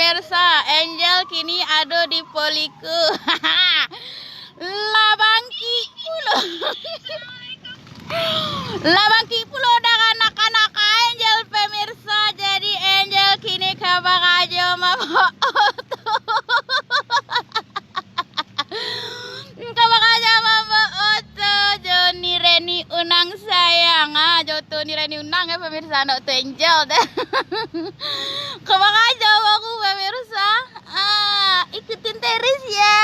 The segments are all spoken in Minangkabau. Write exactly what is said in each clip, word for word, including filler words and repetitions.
Pemirsa, Angel kini ado di Poliku. Lah bangkik pulo. Lah bangkik pulo dek anak-anak Angel, pemirsa. Jadi, Angel kini ka barajo mambao oto. Ka barajo mambao oto jo Ni Reni Unang sayang. Ah, jo oto Ni Reni Unang, ya, pemirsa, anak tu Angel deh. Ka barajo baru, pemirsa. Ah, ikutin terus, ya.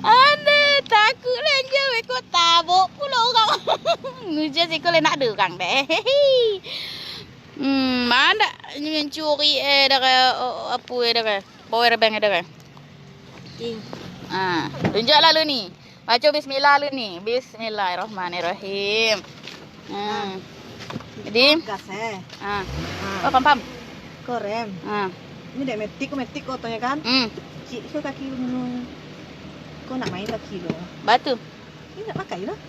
Aduh, takut lah, Angel. Beko tabok pulo urang. Nguja siko lah nak ado urang deh. Hmm, ma ndak mancuri, eh, dek, oh, apo, eh, dek, power bank, eh, dek. Ting. Ah, tunjuak lalu ni. Baco bismillah lalu ni. Bismillahirrahmanirrahim. Hmm. Jadi, gas, eh. Ah. Ah. Oh, pam, pam. Ko rem. Ah. Ini dek metik, ko metik ko otonyo kan? Hmm. Cik, ko kaki gunung. Ko nak main kaki lo. Batu. Ini nak pakai lah.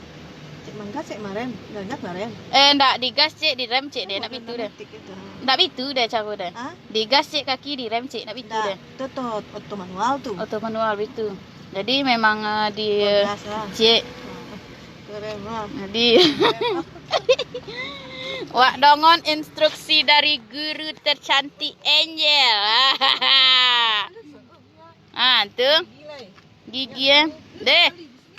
Cek manggas, cek marem. Dah, dah marem. Eh, ndak digas, cek, direm, cek, deh. Ndak bitu deh. Ndak bitu deh caro deh. Hah? Digas, cek, kaki, direm, cek, ndak bitu deh. Ndak. Tu, tu oto manual tu. Oto manual bitu. Jadi memang, eh, di, gas lah, cek. Ah, keren lah. Jadi, keren lah. Wak dongon instruksi dari guru tercantik Angel. Ah, tu. Gigi, eh. Deh.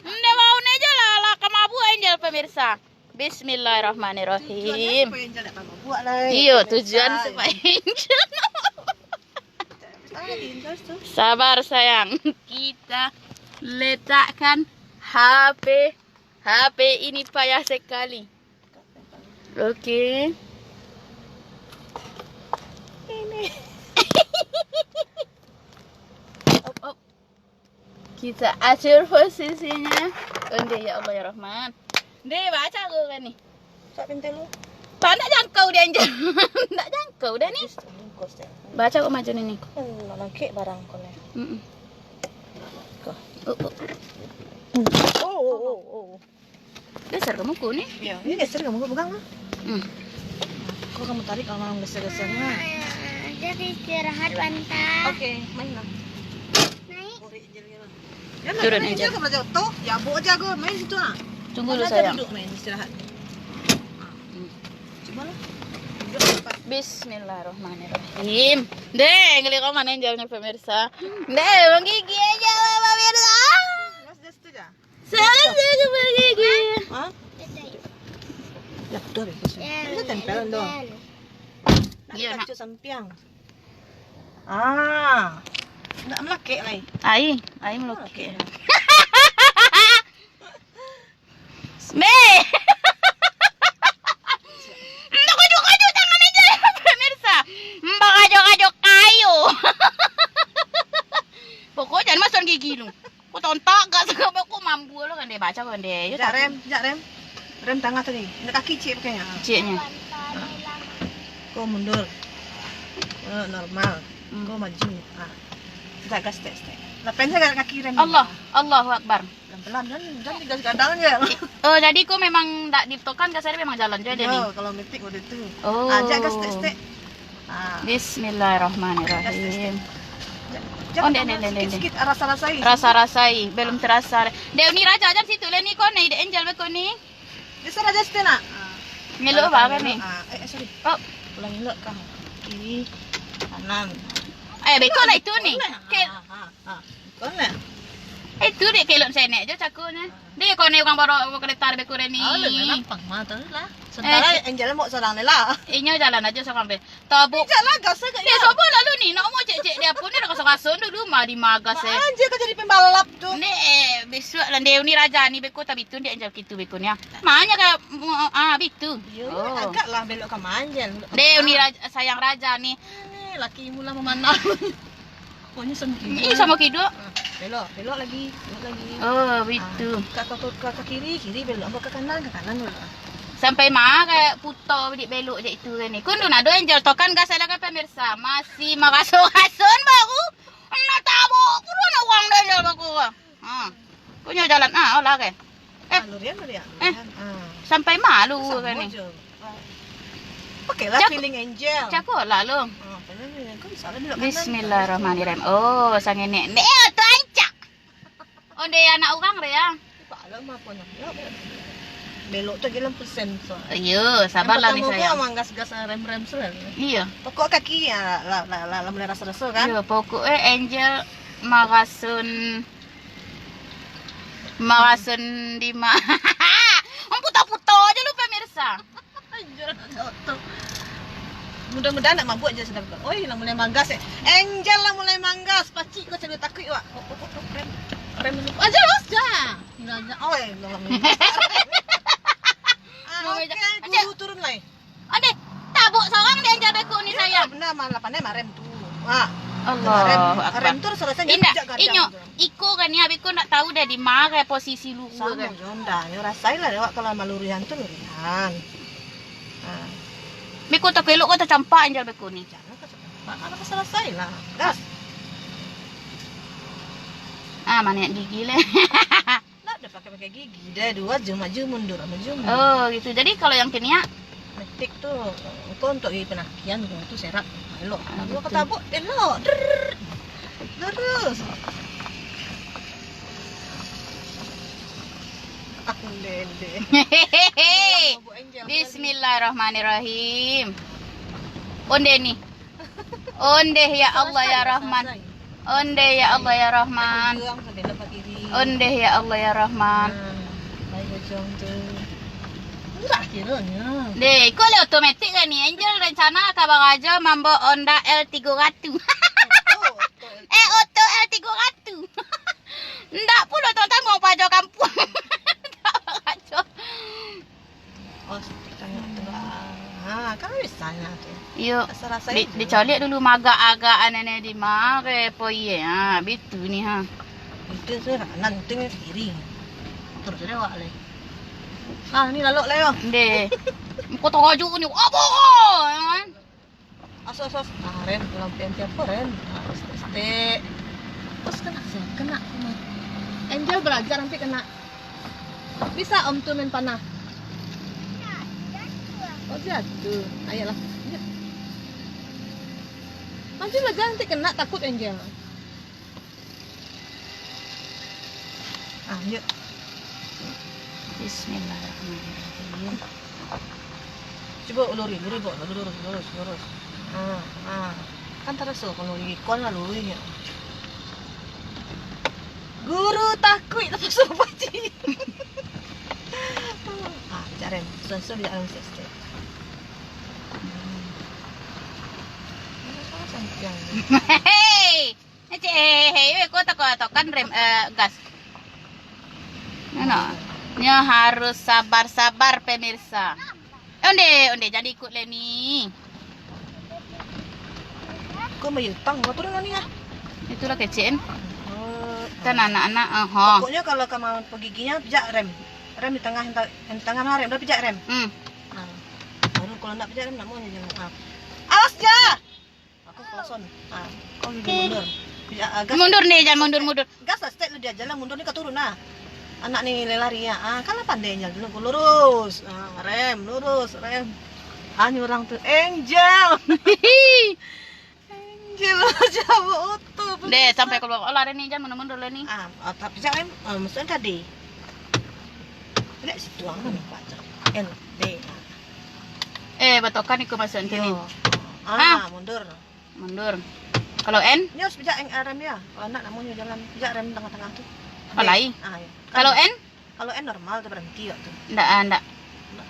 Ndak bau ne je lah, lah ka mabuk Angel, pemirsa. Bismillahirrahmanirrahim. Tujuannya supaya Angel tak mabuk lah, eh. Iyo, tujuan supaya Angel. Sabar, sayang. Kita letakkan H P. H P ini payah sekali. Oke. Ini. Op, op. Kita atur posisinya. Onde, ya Allah, ya Rahman. Nde, baco ko kan ni? Sak pintai lu. Tak nak jangkau dia, Angel. Tak jangkau dah ni. Baco ko maju ni, ni. Hmm, nak nangkik barang ko ni. Mm-mm. Ko. Oh, oh. Oh, oh, oh, oh. Geser ka muko ni. Ya, ini geser ka muko, pegang lah. Hmm. Kok kamu tarik, kalau memang geser-geser, nah. Jadi istirahat, Banta. Oke, main lah. Naik. Korek je lah. Ya, turun aja. Kamu aja tuh, ya, bu aja, go, main situ, ah. Tunggu dulu, sayang. Duduk, main, istirahat. Hmm. Coba lah. Duduk, cepat. Bismillahirrahmanirrahim. Deh, ngeliat kau mana yang jalannya, pemirsa? Deh, menggigit aja lah, pemirsa. Mas, just tu je. Salah saya kembali lagi. Hah? Ya, betul, betul. Ini tempelan dong. Nak iya, nak kacu sampiang. Ah. Nak melakik lai. Ai, ai melakik. Meh. Ndak kajuk-kajuk tangan aja, pemirsa. Mbak kajuk-kajuk kayu. Pokoknya jangan masuk gigi lu. Ko tontak gak sagala ko mambu lo kan deh, baco kan deh. Yo, jak rem, jak rem. Rem tangah tadi. Nak kaki cik pakainya. Ciknya. Ko mundur. Eh, normal. Hmm. Ko maju. Ah. Jak gas tek-tek. Lapen saja kaki rem. Allah, Allahu Akbar. Pelan-pelan, jangan, jangan digas gadang je. Oh, jadi ko memang ndak ditokan gas tadi memang jalan je ni. Yo, kalau metik waktu itu. Oh. Ah, jak gas tek-tek. Ah. Bismillahirrahmanirrahim. Gas tek-tek. Ja-, ja-, oh, ndek, ndek, ndek, ndek. Sikit-sikit, rasa-rasai. Rasa-rasai, belum terasa. Dek Uni Raja jam situ lah ni, ko ni, dek Angel beko ni. Geser aja situ, nak. Ah. Ngelok apa kan ni? Ah, eh, eh, sorry. Oh. Ulang ngelok kah? Kiri, kanan. Eh, beko lah itu ni. Ah, ah, ah. Kau nak? Eh, tu dek kelok senek je cako nya. Dek, kau ni urang baru kereta lebih kurang ni. Ah, lebih lapang mah tu lah. Sementara eh, Angel mau seorang ni lah. Inyo jalan aja seorang deh. Tabuk. Jalan gas agak. Dek, ya. Sabar lalu ni. Nak mau cek-cek dia pun dia dah kasar-kasar dulu mah di magas eh. Aja kau jadi pembalap tu. Ni, eh, besok lah dek Uni Raja ni beko tak bitu dia Angel kitu beko ni ah. Makanya kayak, mm, ah, bitu. Yo, oh. Agak lah belok ke Angel. Dek Uni Raja, sayang Raja ni. Ni laki mula memanah. Pokoknya sama kiduk. Ih, sama kiduk. Ah, belok, belok lagi, belok lagi. Oh, begitu. Ah, ke, ke, ke, ke kiri, kiri belok. Ambo ke kanan, ke kanan belok. Sampai ma kayak putar bidik belok je itu kan ni. Kun tu nado Angel tokan gas ada kan pemirsa. Masih maraso-rason baru. Nak tabok pun ada orang dah Angel baru. Ha. Punyo jalan ah, olah ke? Eh. Ah, lurian, lurian, eh, lurian. Ah. Sampai malu kan ni. Sama je. Ah. Pakailah Cak-, feeling angel. Cako lah lo. Ah, pakai feeling angel. Kau salah belok kanan. Bismillahirrahmanirrahim. Oh, sangenek. Neh, tu ancak. Onde anak urang re ya. Pak, lama pun. Ya, belok tu aja lampu sensor. Iyo, sabarlah ni sayang. Yang pertama gua manggas-gas rem-rem sudah. Iyo. Pokok kaki ya, lah, lah, lah, lah mulai rasa-rasa kan? Iyo, pokok eh Angel marasun, marasun di ma-, Putar-putar aja lu, pemirsa. Anjir, anak oto. Mudah-mudahan nak mabuk aja sudah. Oi, lah mulai manggas eh. Angel lah mulai manggas. Pacik kau cari takuik wak. Oh, oh, oh, oh, rem. Rem dulu. Aja los ja. Gila aja. Oi, lah mulai manggas. Ah, oke, guru turun lai. Ade, tabuk sorang di Angel beko ni sayang. Benar malah pandai marem tu. Ah, Allah Akbar. Marem tu rasa-rasanya indak, pijak gadang inyo tu. Iko kan ni, abih ko ndak tahu dah di ma posisi lurus. Samo kan. Samo jo ndak, nyo rasai lah awak kalau malurihan tu lurihan. Ha. Beko takelok ko tacampak Angel beko ni. Jangan kau cakap. Kalau kau selesai lah, gas. Ah, maniak gigi leh. Ndak ada pakai-pakai gigi dah, dua jam maju mundur, maju mundur. Oh, gitu. Jadi kalau yang kini ya, Metik tu, engkau untuk di penakian tu, tu serak. Elok. Ah, kalau betul. Ketabuk, elok. Drrrr. Lurus. Aku lele. Hehehe. Mabuk Angel sekali. Bismillahirrahmanirrahim. Onde ni. Ondeh ya Allah ya Rahman. Ondeh ya Allah ya Rahman. Ondeh ya Allah ya Rahman. Deh, iko leh otomatik kan ni. Angel rencana ka barajo mambao Honda L tigo ratus. Eh, oto L tigo ratus. Ndak pulo tanggung-tanggung pajo kampuang. Ndak barajo. Oh, tengok tu. Ha, kan bisa lah tu. Iyo. Rasa-rasa di-, itu. Dicaliak dulu magak-agak aneh-aneh di mare po iye. Ha, bitu ni ha. Itu tu nan tu kiri. Terus dia awak leh. Ah, ni lalok lah yo. Ndeh. Muko tarajuk ni. Apa? Kan? Awas, awas, awas. Ah, rem, lampu yang tiap rem. Ah, stek-stek. Terus kena, siap kena. Angel belajar nanti kena. Bisa om tu main panah. Oh, jatuh. Ayolah. Yuk. Maju lah, jangan nanti kena, takut Angel. Ah, yuk. Bismillahirrahmanirrahim. Cubo lurih, lurih, Bok. Lurus, lurus, lurus. Ah, ah. Kan taraso kalau lurih, kuan lah lurih, ya. Guru takuik, tapi suruh baca. Ah, pijak rem. Suan-suan pijak rem, step, step. Hmm. Ini salah sampiang. Hei! Cek, hehehe, ko toko-tokan rem, eh, gas. Ano, nyo harus sabar-sabar, pemirsa. Onde, onde, jadi ikut leh ni. Ko bayutang, ko turun ni ah. Itulah kecek, kan. Oh. Kan anak-anak, eh, ha. Pokoknyo kalau ka mau pagigihnyo, pijak rem. Rem di tangah, di tangah rem, dah pijak rem. Hmm. Nah, baru kalau ndak pijak rem, ndak mau jalan. Ah. Awas ja! Aku kelason. Ah, kau mundur, mundur. Ya, ah, gas. Mundur ni, jangan mundur, mundur. Gas lah, step lu dia jalan mundur ni kau turun lah. Anak ni lari ya. Ah, kan lah pandai Angel dulu. Lurus. Ah, rem, lurus, rem. Ah, ni orang tu Angel. Angel macam oto. Deh, sampai keluar. Oh, lari ni, jangan mundur-mundur lah ni. Ah, ah, tapi jangan, ah, maksudnya tadi. Lihat situ, ah, nampak je. L D. Eh, batokan iko maksud tu ni. Yo. Ah, ah, mundur. Mundur. Kalau N? Nyo harus pijak rem dia. Kalau ndak, namuah nyo jalan. Pijak rem tangah-tangah tu. Oh, lai. Ah, ya. Kalau N? Kalau N normal tu berhenti waktu. Ndak, ah, ndak. Ndak.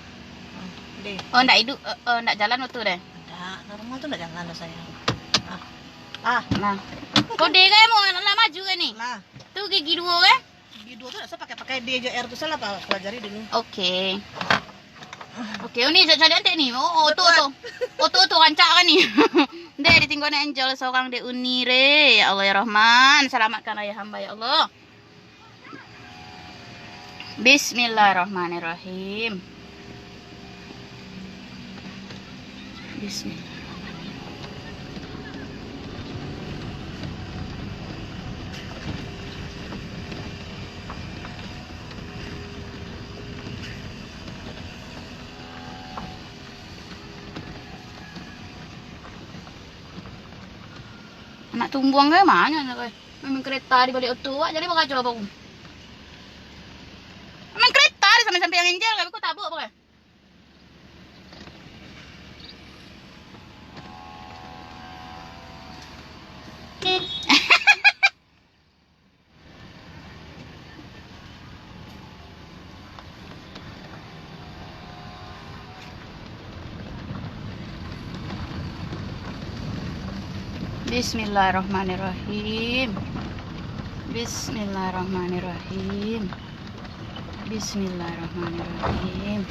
Ah, deh. Oh, ndak idup, eh, eh, ndak jalan waktu deh. Ndak, normal tu ndak jalan dah, sayang. Ah. Ah. Nah. Kode kan mau nak maju kan ni? Lah. Tu gigi dua kan? Gigi dua tu nak pakai-pakai D J R tu salah, Pak, pelajari dulu. Oke. Oke, ini cari antek ni. Oh, oh, oto, oto. Oto, oto, rancak kan ni? Deh, ditinggal ni Angel seorang dek Uni re. Ya Allah, ya Rahman, selamatkan ayah hamba, ya Allah. Bismillahirrahmanirrahim. Bismillah. Tumbuang ka mano nyo, ka? Main kereta di baliak oto, awak jadi bakaco apo? Main kereta di sampai-sampai yang enjel, ka? Ko tabuk apo, ka? Bismillahirrahmanirrahim. Bismillahirrahmanirrahim. Bismillahirrahmanirrahim.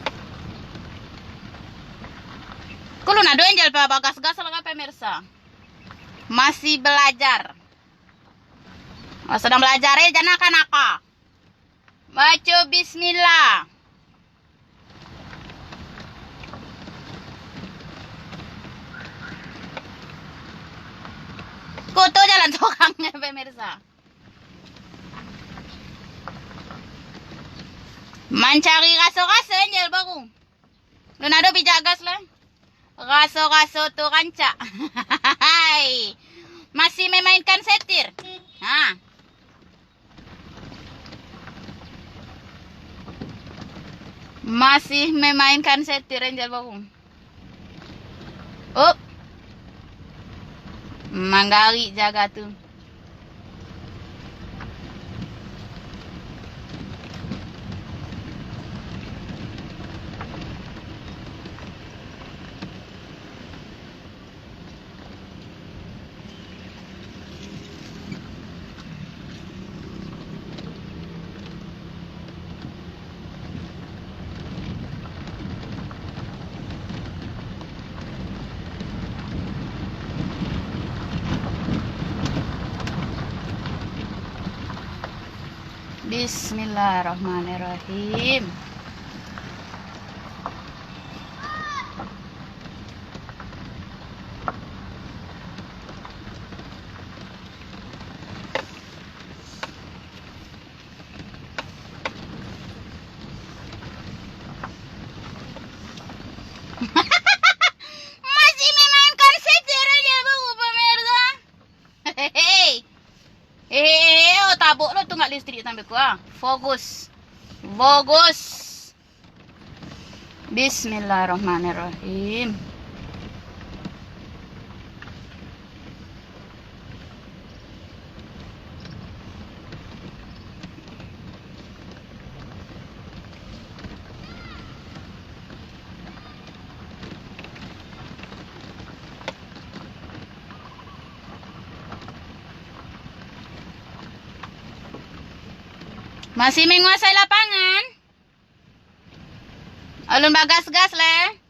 Ko alun ado enjel bagas-gas lah, pemirsa. Masih belajar. Oh, sedang belajar, eh, jan nakal-nakal. Baco bismillah. Ko tu jalan sorang, pemirsa. Mancari raso-raso enjel baru. Alun ado pijak gas lah. Raso-raso tu rancak. Hai. Masih memainkan setir. Ha. Masih memainkan setir enjel baru. Up. Manggarik jaga tu. Bismillahirrahmanirrahim. Masih memainkan setir aja, Bu, pemirsa. Hehehe. Hehehe, oh, tabok lo tunggak listrik sampai ku, ah. Fokus. Fokus. Bismillahirrahmanirrahim. Masih menguasai lapangan. Alun bagas-gas, leh.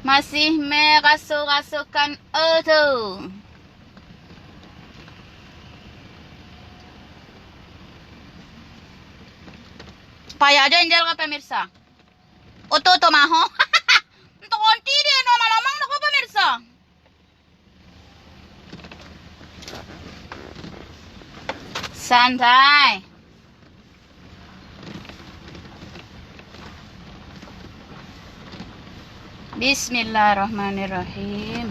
Masih meraso-rasokan oto. Payah jo enjel ko, pemirsa. Oto-oto maho. Entah onti dia no malamang dah ko, pemirsa. Santai. Bismillahirrahmanirrahim.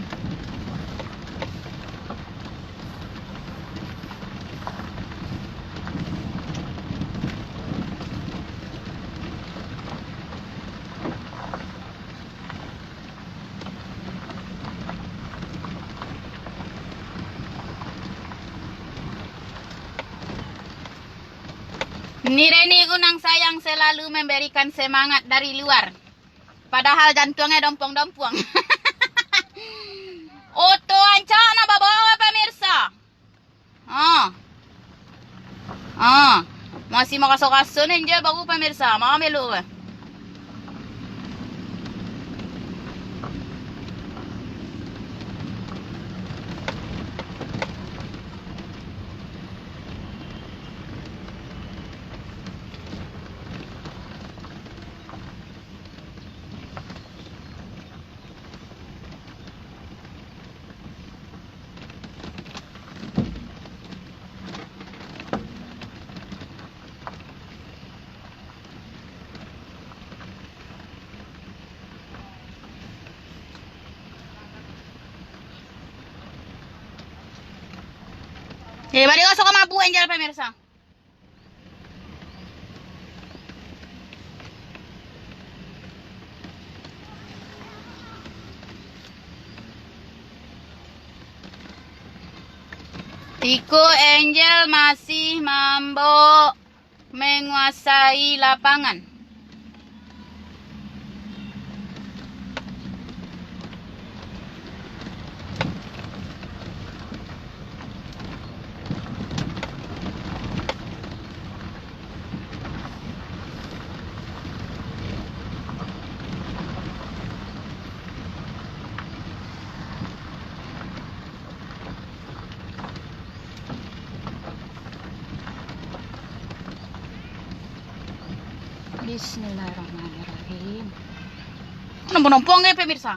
Ni Reni Unang sayang selalu memberikan semangat dari luar. Padahal jantuangnyo dompuang-dompuang. Oto ancak nak babawa, pemirsa. Ah. Ah. Masih maraso-raso ni je baru, pemirsa. Mama belok. Eh, baliak gosok ka mabuak, Angel, pemirsa. Iko Angel masih mambok menguasai lapangan. Bismillahirrahmanirrahim. Nompo-nompo nggak, pemirsa?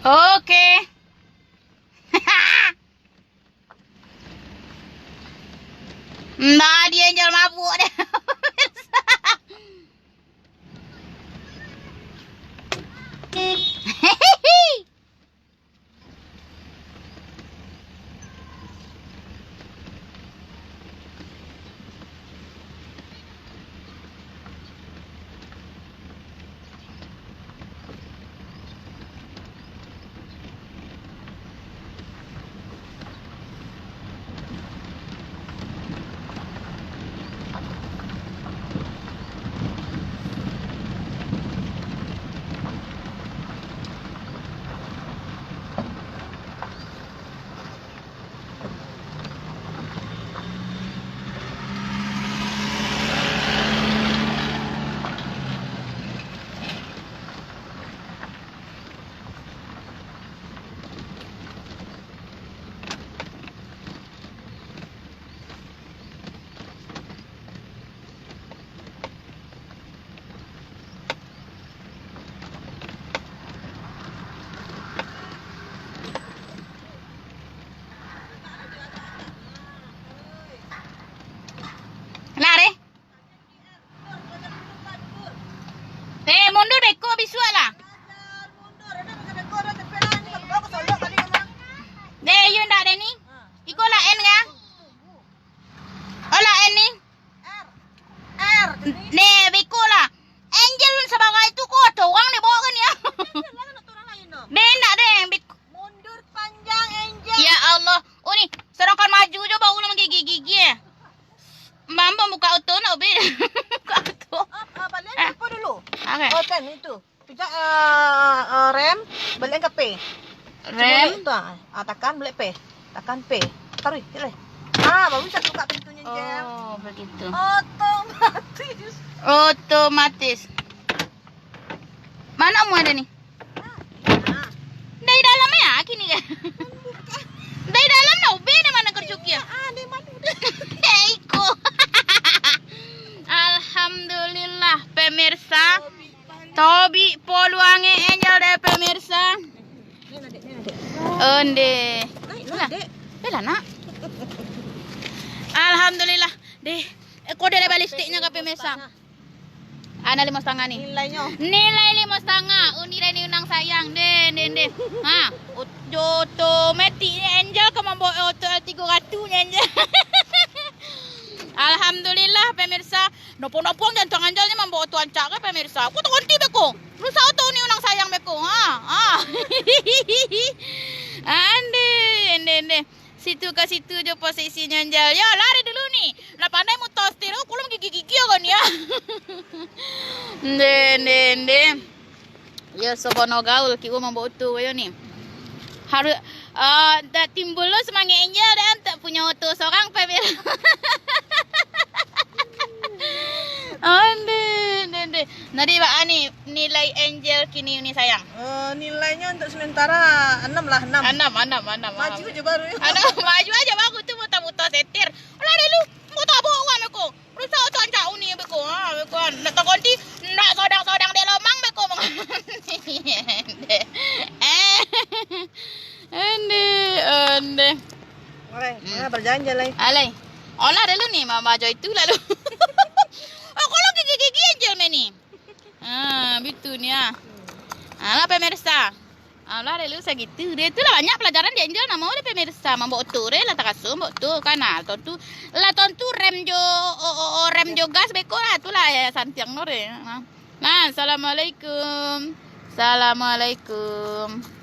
Oke. Nah, dia yang jual mabuk dia. Lah, deh. Eh, mundur beko bisuak lah. Deh, iyo ndak ado ni. Iko lah N kan? Oh, lah N ni. Deh, beko lah. Angel sabagai tu ko, ado urang dibao kan yo. Deh, ndak deh, beko. Mundur panjang, Angel. Ya Allah. Oh, ni, sadangkan maju jo baru lah manggigik-gigik, eh. Mbak, mbak buka oto nak, Ubin. Buka oto. Ah, ah, balian apa dulu? Oke. Oh, kan itu. Pijak, ah, ah, rem, balian ka P. Rem. Cuma tu, ah. Ah, takan baliak P. Takan P. Taruih, cik lai. Ah, baru bisa buka pintunyo, Angel. Oh, begitu. Otomatis. Otomatis. Mano mu ado ni? Dari dalam yo, kini kan? Dari dalam lah, Ubin, dari mano karajo kini? Eh, iko. Alhamdulillah, pemirsa. Tobi poluangnyo Angel deh, pemirsa. Onde. Lah. Bela, nak. Alhamdulillah. Deh, eh, ko deh lah balistiknyo ka pemirsa. Ana limo satangah ni. Nilainyo? Nilai limo satangah. Oh, nilai ni unang sayang. Deh, deh, deh. Ha, ot-, jo otomatik ni Angel ka mambaok oto L tigo ratus ni, Angel. Alhamdulillah, pemirsa. Nopo-nopo jantuang Angel ni mambaok oto rancak kan, pemirsa. Ko takonti beko. Rusak oto ni unang sayang beko. Ha, ha. Ande, ande, ande. Situ ka situ jo posisinyo, Angel. Yo, lari dulu ni. Lah pandai muto setir, oh, kulo gigi-gigi ko ni yo. Ndeh, ndeh, ndeh. Yo, sabono gaul, kiro mambaok oto ko yo ni. Harus, ah, dak timbul lo semangat Angel dah, tak punyo oto sorang, pamir. Ande, ande, ande. Nadi baa ni nilai Angel kini ni, sayang? Eh, nilainyo untuk sementara anam lah, anam. Anam, anam, anam, Maju anam. Aja baru yo. Anam, maju aja baru tu, muto-muto setir. Alah, deh lu, muto bawa urang beko. Rusak tu ancak uni beko. Ha, beko. Nak takonti, nak sodang-sodang dek lomang beko. Eh, Jalan-jalan. Alai. Olah dulu ni, mama jo itu lalu. Oh, kalau gigi-gigi aja main ni. Ah, bitu ni ah. Alah pemirsa. Alah dulu sagitu. Dia tu lah banyak pelajaran di Angel namo dia pemirsa. Mambok tu deh lah takaso mambok tu kan. Nah, tontu lah tontu rem jo o, o, o, rem jo gas beko lah tu lah ya santiang no deh. Nah. Nah, assalamualaikum. Assalamualaikum.